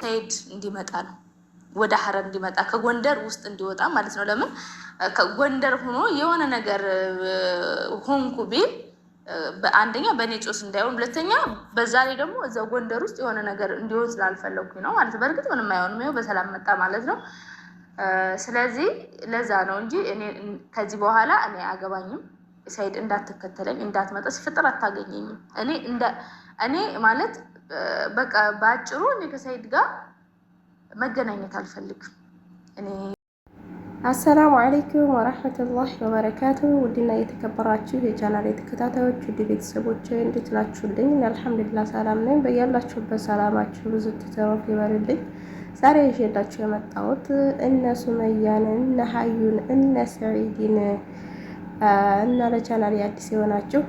ሰይድ እንዲመጣ ነው ወደ ሀረር እንዲመጣ ከጎንደር ውስጥ እንዲወጣ ማለት ነው። ለምን ከጎንደር ሆኖ የሆነ ነገር ሆንኩ ቢል አንደኛ በእኔ ጮስ እንዳይሆን፣ ሁለተኛ በዛ ላይ ደግሞ እዛው ጎንደር ውስጥ የሆነ ነገር እንዲሆን ስላልፈለግኩኝ ነው ማለት ነው። በእርግጥ ምንም አይሆንም፣ ይኸው በሰላም መጣ ማለት ነው። ስለዚህ ለዛ ነው እንጂ እኔ ከዚህ በኋላ እኔ አገባኝም። ሰይድ እንዳትከተለኝ እንዳትመጣ፣ ሲፈጠር አታገኘኝም። እኔ ማለት በቃ በአጭሩ እኔ ከሰይድ ጋር መገናኘት አልፈልግም። እኔ السلام عليكم ورحمة الله وبركاته። ውድና የተከበራችሁ የቻናል የተከታታዮች ውድ ቤተሰቦች እንዴት ናችሁልኝ? الحمد لله ሰላም ነኝ። በያላችሁበት ሰላማችሁ ብዙ ትተረፍ ይበልልኝ። ዛሬ ይዤላችሁ የመጣሁት እነ ሱመያን እነ ሀዩን እነ ሰዒድን እና ለቻናል አዲስ የሆናችሁ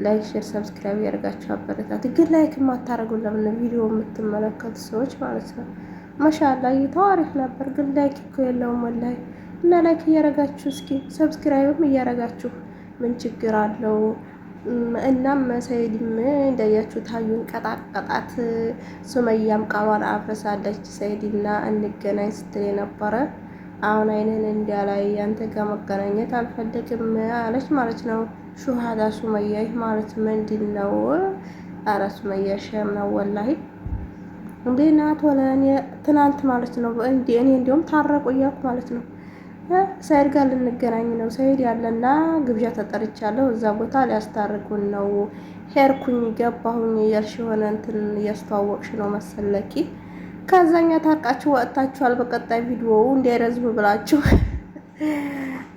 like፣ share፣ subscribe ያደርጋችሁ አበረታት። ግን like የማታደርጉ ለምን ቪዲዮ የምትመለከቱ ሰዎች ማለት ነው። ما شاء الله እይታው አሪፍ ነበር፣ ግን like እኮ የለውም والله። እና like እያደረጋችሁ እስኪ subscribe ም እያደረጋችሁ ምን ችግር አለው? እናም ሰይድም እንዳያችሁ ታዩን ቀጣቀጣት። ሱመያም ቃሏን አፍርሳለች። ሰይድና እንገናኝ ስትል የነበረ አሁን አይንን እንዲያላይ ያንተ ጋር መገናኘት አልፈልግም አለች ማለት ነው። ሹሃዳ ሱመያ ይህ ማለት ምንድን ነው? አረ ሱመያ shame ነው والله እንዴ ናት ወለ ትናንት ማለት ነው። እንዴ እኔ እንዲሁም ታረቁ እያልኩ ማለት ነው። ሰይድ ጋር ልንገናኝ ነው፣ ሰይድ ያለና ግብዣ ተጠርቻለሁ፣ እዛ ቦታ ሊያስታርቁን ነው፣ ሄርኩኝ ገባሁኝ እያልሽ የሆነ እንትን እያስተዋወቅሽ ነው መሰለኪ። ከዛኛ ታርቃችሁ ወጥታችኋል። በቀጣይ ቪዲዮው እንዳይረዝም ብላችሁ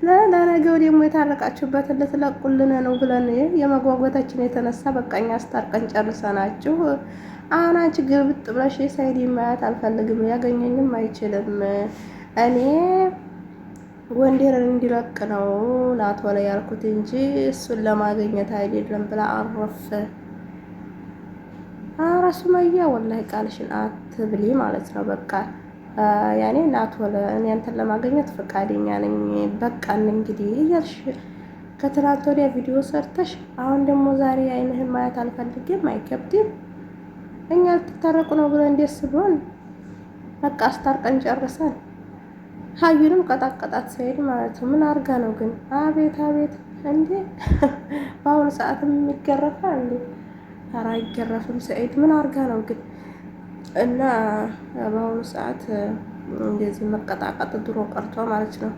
ለነገው ደግሞ የታረቃችሁበትን ልትለቁልን ነው ብለን የመጓጓታችን የተነሳ በቃኛ አስታርቀን ጨርሰናችሁ። አሁን አንቺ ግልብጥ ብለሽ ሰይድ ማየት አልፈልግም፣ ሊያገኘኝም አይችልም፣ እኔ ጎንደርን እንዲለቅ ነው ናቶ ላይ ያልኩት እንጂ እሱን ለማግኘት አይደለም ብላ አረፍ። ኧረ ሱመያ ወላሂ ቃልሽን አትብሊ ማለት ነው። በቃ ያኔ ናቶ እኔ አንተን ለማግኘት ፈቃደኛ ነኝ፣ በቃን እንግዲህ እያልሽ ከትናንት ወዲያ ቪዲዮ ሰርተሽ አሁን ደግሞ ዛሬ አይንህን ማየት አልፈልግም። አይከብድም? እኛ ልትታረቁ ነው ብለን ደስ ብሎን በቃ አስታርቀን ጨርሰን ሀዩንም ቀጣቀጣት ሰይድ ማለት ነው። ምን አርጋ ነው ግን? አቤት አቤት! እንዴ በአሁኑ ሰዓትም የሚገረፋ እንዴ? ኧረ አይገረፍም። ሰይድ ምን አርጋ ነው ግን? እና በአሁኑ ሰዓት እንደዚህ መቀጣቀጥ ድሮ ቀርቷ ማለት ነው።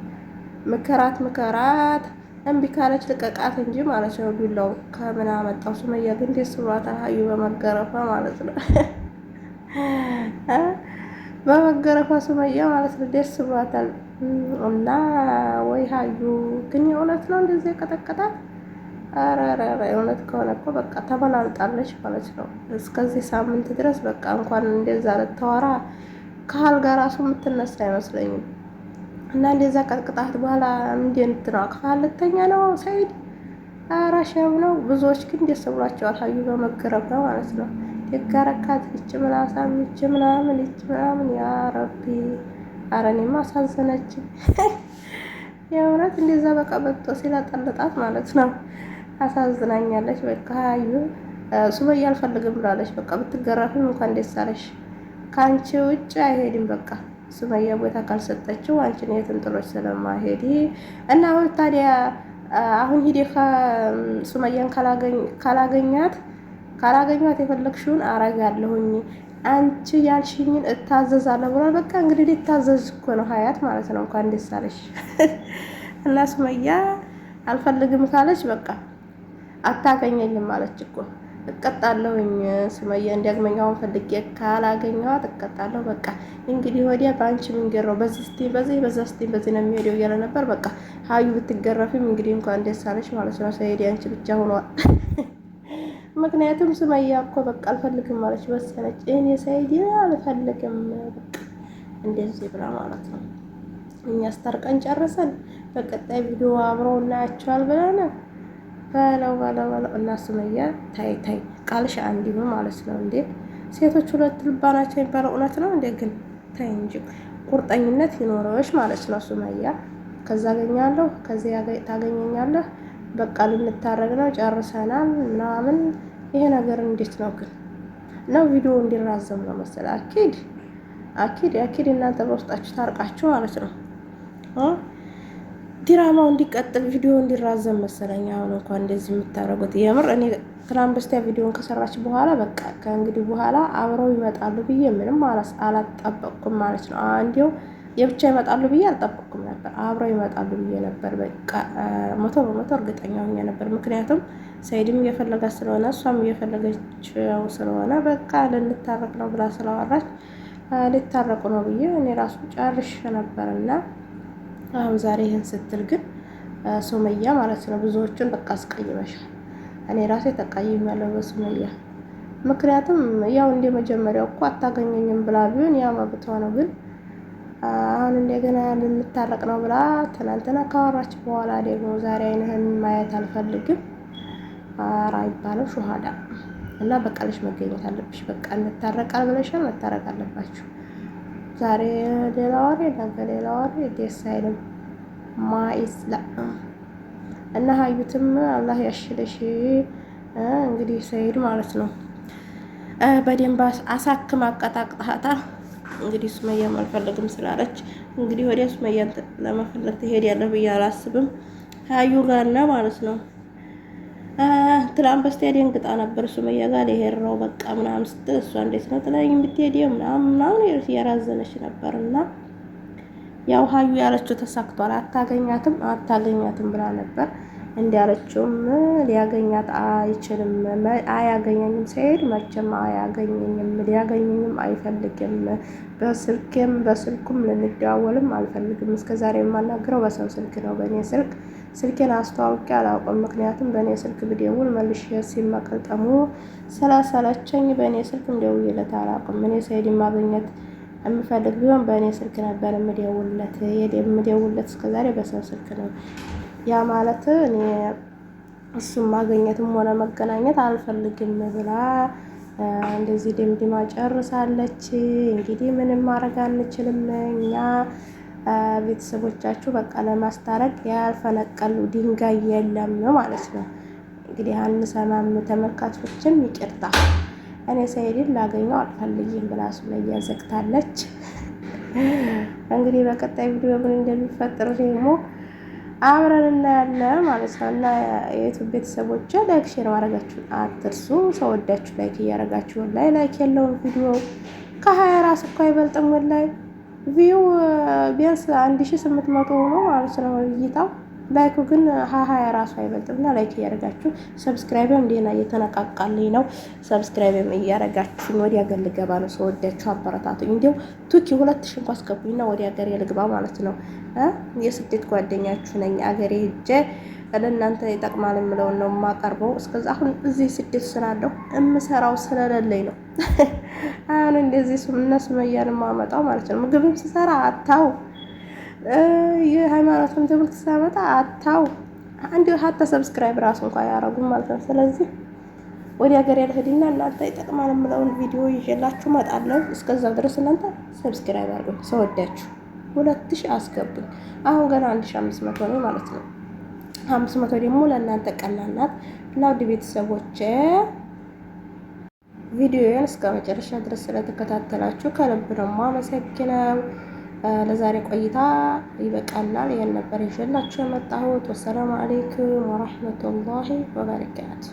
ምከራት ምከራት እምቢ ካለች ልቀቃት እንጂ ማለት ነው። ዱላው ከምን አመጣው? ሱመያ ግን ደስ ብሏታል ሀዩ በመገረፏ ማለት ነው። በመገረፏ ሱመያ ማለት ነው ደስ ብሏታል። እና ወይ ሀዩ ግን የእውነት ነው እንደዚህ የቀጠቀጣት? ኧረ ኧረ የእውነት ከሆነ እኮ በቃ ተበላልጣለች ማለት ነው። እስከዚህ ሳምንት ድረስ በቃ እንኳን እንደዛ ልታወራ ከአልጋ ራሱ የምትነሳ አይመስለኝም። እና እንደዛ ቀጥቅጣት በኋላ እንዴት ነው አቅፋ ልተኛ ነው ሰይድ? ኧረ shame ነው። ብዙዎች ግን ደስ ብሏቸዋል ሀዩ በመገረፏ ማለት ነው። ደጋረካት ይች ምላሳም ይች ምናምን ይች ምናምን يا ربي። ኧረ እኔማ አሳዘነች የእውነት እንደዛ በቃ በጦ ሲላጠልጣት ማለት ነው። አሳዝናኛለች። በቃ ሀዩ ሱመያ አልፈልግም ብላለች። በቃ ብትገረፍም እንኳን ደስ አለሽ፣ ከአንቺ ውጭ አይሄድም። በቃ ሱመያ ቦታ ካልሰጠችው አንቺን የትም ጥሎች ስለማይሄድ እና አሁን ታዲያ አሁን ሂዴ ሱመያን ካላገኛት ካላገኟት የፈለግሽውን አረጋለሁኝ አንቺ ያልሽኝን እታዘዛለሁ ብሏል። በቃ እንግዲህ ሊታዘዝ እኮ ነው ሀያት ማለት ነው። እንኳን ደስ አለሽ። እና ሱመያ አልፈልግም ካለች በቃ አታገኘኝም ማለች እኮ እቀጣለሁኝ። ሱመያ እንዲያግመኛውን ፈልጌ ካላገኘኋት እቀጣለሁ። በቃ እንግዲህ ወዲያ በአንቺ መንገድ ነው፣ በዚህ ስትይ በዚህ በዛ ስትይ በዚህ ነው የሚሄደው እያለ ነበር። በቃ ሀዩ ብትገረፊም እንግዲህ እንኳን ደስ አለሽ ማለት ነው። ሰኢድ አንቺ ብቻ ሆኗል። ምክንያቱም ሱመያ እኮ በቃ አልፈልግም ማለች ወሰነች። እኔ ሰኢድ አልፈልግም በቃ እንደዚህ ብላ ማለት ነው። እኛ አስታርቀን ጨርሰን በቀጣይ ቪዲዮ አብረው እናያቸዋል ብለን በለው በለው በለው። እና ሱመያ ታይ ታይ ቃልሽ አንድ ይሁን ማለት ነው እንዴ! ሴቶች ሁለት ልባ ናቸው የሚባለው እውነት ነው እንዴ? ግን ታይ እንጂ ቁርጠኝነት ይኖረሽ ማለት ነው ሱመያ። ከዛ አገኛለሁ ከዚያ ታገኘኛለህ፣ በቃ ልንታረቅ ነው ጨርሰናል ምናምን። ይሄ ነገር እንዴት ነው ግን? ነው ቪዲዮ እንዲራዘም ነው መሰለህ። أكيد أكيد أكيد እናንተ በውስጣችሁ ታርቃችሁ ማለት ነው። ድራማው እንዲቀጥል ቪዲዮ እንዲራዘም መሰለኝ። አሁን እንኳን እንደዚህ የምታደርጉት የምር እኔ ትናንት በስቲያ ቪዲዮን ከሰራች በኋላ በቃ ከእንግዲህ በኋላ አብረው ይመጣሉ ብዬ ምንም አላጠበቅኩም ማለት ነው። እንዲሁ የብቻ ይመጣሉ ብዬ አልጠበቅኩም ነበር። አብረው ይመጣሉ ብዬ ነበር። በቃ 100% እርግጠኛ ሆኜ ነበር። ምክንያቱም ሰይድም እየፈለጋት ስለሆነ እሷም እየፈለገችው ስለሆነ በቃ ልንታረቅ ነው ብላ ስላወራች ሊታረቁ ነው ብዬ እኔ ራሱ ጨርሼ ነበር እና አሁን ዛሬ ይህን ስትል ግን ሱመያ ማለት ነው ብዙዎቹን በቃ አስቀይመሻል። እኔ ራሴ ተቀይሜያለሁ በሱመያ። ምክንያቱም ያው እንደ መጀመሪያው እኮ አታገኘኝም ብላ ቢሆን ያ መብቷ ነው። ግን አሁን እንደገና ልንታረቅ ነው ብላ ትናንትና ካወራች በኋላ ደግሞ ዛሬ አይንህን ማየት አልፈልግም ኧረ አይባልም። ሹሃዳ እና በቃልሽ መገኘት አለብሽ። በቃ እንታረቃል ብለሻል፣ መታረቅ አለባችሁ። ዛሬ ሌላ ወሬ፣ ነገ ሌላ ወሬ፣ ደስ አይልም። ማይስላ እና ሀዩትም አላህ ያሽልሽ። እንግዲህ ሰይድ ማለት ነው በደንብ አሳክም አቀጣቅጣታል። እንግዲህ ሱመያም አልፈልግም ስላለች እንግዲህ ወዲያ ሱመያን ለመፈለግ ትሄዳለህ ብዬ አላስብም። ሀዩ ጋር ማለት ነው። ትላንት በስቲያ ደንግጣ ነበር ሱመያ ጋር ሊሄድ ነው በቃ ምናምን ስትል እሷ እንዴት ነው ጥላኝ የምትሄደው ምናምን ምናምን እየራዘነች ነበር። እና ያው ሀዩ ያለችው ተሳክቷል። አታገኛትም አታገኛትም ብላ ነበር። እንዲያለችውም ሊያገኛት አይችልም፣ አያገኘኝም፣ ሲሄድ መቼም አያገኘኝም፣ ሊያገኘኝም አይፈልግም፣ በስልኬም በስልኩም ልንደዋወልም አልፈልግም። እስከዛሬ የማናግረው በሰው ስልክ ነው፣ በእኔ ስልክ ስልኬን አስተዋውቄ አላውቅም። ምክንያቱም በእኔ ስልክ ብደውል መልሼ ሲመቀልጠሙ ስላሰለቸኝ በእኔ ስልክም ደውዬለት አላውቅም። እኔ ሰኢድን ማግኘት የምፈልግ ቢሆን በእኔ ስልክ ነበር የምደውልለት። የምደውልለት እስከዛሬ በሰው ስልክ ነው። ያ ማለት እኔ እሱን ማግኘትም ሆነ መገናኘት አልፈልግም ብላ እንደዚህ ድምድማ ጨርሳለች። እንግዲህ ምንም ማድረግ አንችልም እኛ ቤተሰቦቻችሁ በቃ ለማስታረቅ ያልፈነቀሉ ድንጋይ የለም ማለት ነው። እንግዲህ አንሰማም። ተመልካቾችም ይቅርታ እኔ ሰኢድን ላገኘው አልፈልግም ብላ ሱመያ ዘግታለች። እንግዲህ በቀጣይ ቪዲዮ ምን እንደሚፈጥር ደግሞ አብረን እናያለን ማለት ነው። እና የ YouTube ቤተሰቦች like share ማድረጋችሁን አትርሱ። ሰው ወዳችሁ like እያደረጋችሁ ላይ like የለውም ቪዲዮ ከ20 ራስ እኮ አይበልጥም። ላይ view ቢያንስ 1800 ሆኖ ማለት ነው እይታው። like ኡ ግን 20 ራሱ አይበልጥም። እና like እያደረጋችሁ subscribe ም እንዲህና እየተነቃቃልኝ ነው። subscribe ም እያደረጋችሁ ወዲ ሀገር ልገባ ነው። ሰወዳችሁ አበረታቱኝ። እንዲሁ ቱኪ 2000 እንኳ አስገቡኝና ወዲ ሀገር ልግባ ማለት ነው። የስደት ጓደኛችሁ ነኝ። አገሬ ሄጄ ለእናንተ ይጠቅማል የምለውን ነው የማቀርበው። እስከዛ አሁን እዚህ ስደት ስላለሁ የምሰራው ስለሌለኝ ነው። አሁን እንደዚህ እነ ሱመያን የማመጣው ማለት ነው። ምግብም ስሰራ አታው፣ የሃይማኖትም ትምህርት ሳመጣ አታው፣ አንድ ሀታ subscribe ራሱ እንኳ ያረጉም ማለት ነው። ስለዚህ ወደ ሀገር ያልሄድና እናንተ ይጠቅማል የምለውን ቪዲዮ ይዤላችሁ እመጣለሁ። እስከዛው ድረስ እናንተ subscribe አድርጉኝ። ሰወዳችሁ 2000 አስገቡኝ። አሁን ገና 1500 ነው ማለት ነው። 500 ደግሞ ለእናንተ ቀላል ናት። እና ውድ ቤተሰቦቼ ቪዲዮውን እስከ መጨረሻ ድረስ ስለተከታተላችሁ ከልብ ነው የማመሰግነው። ለዛሬ ቆይታ ይበቃናል። ይሄን ነበር ይዤላችሁ የመጣሁት። ወሰላሙ አለይኩም ወራህመቱላሂ ወበረካቱ።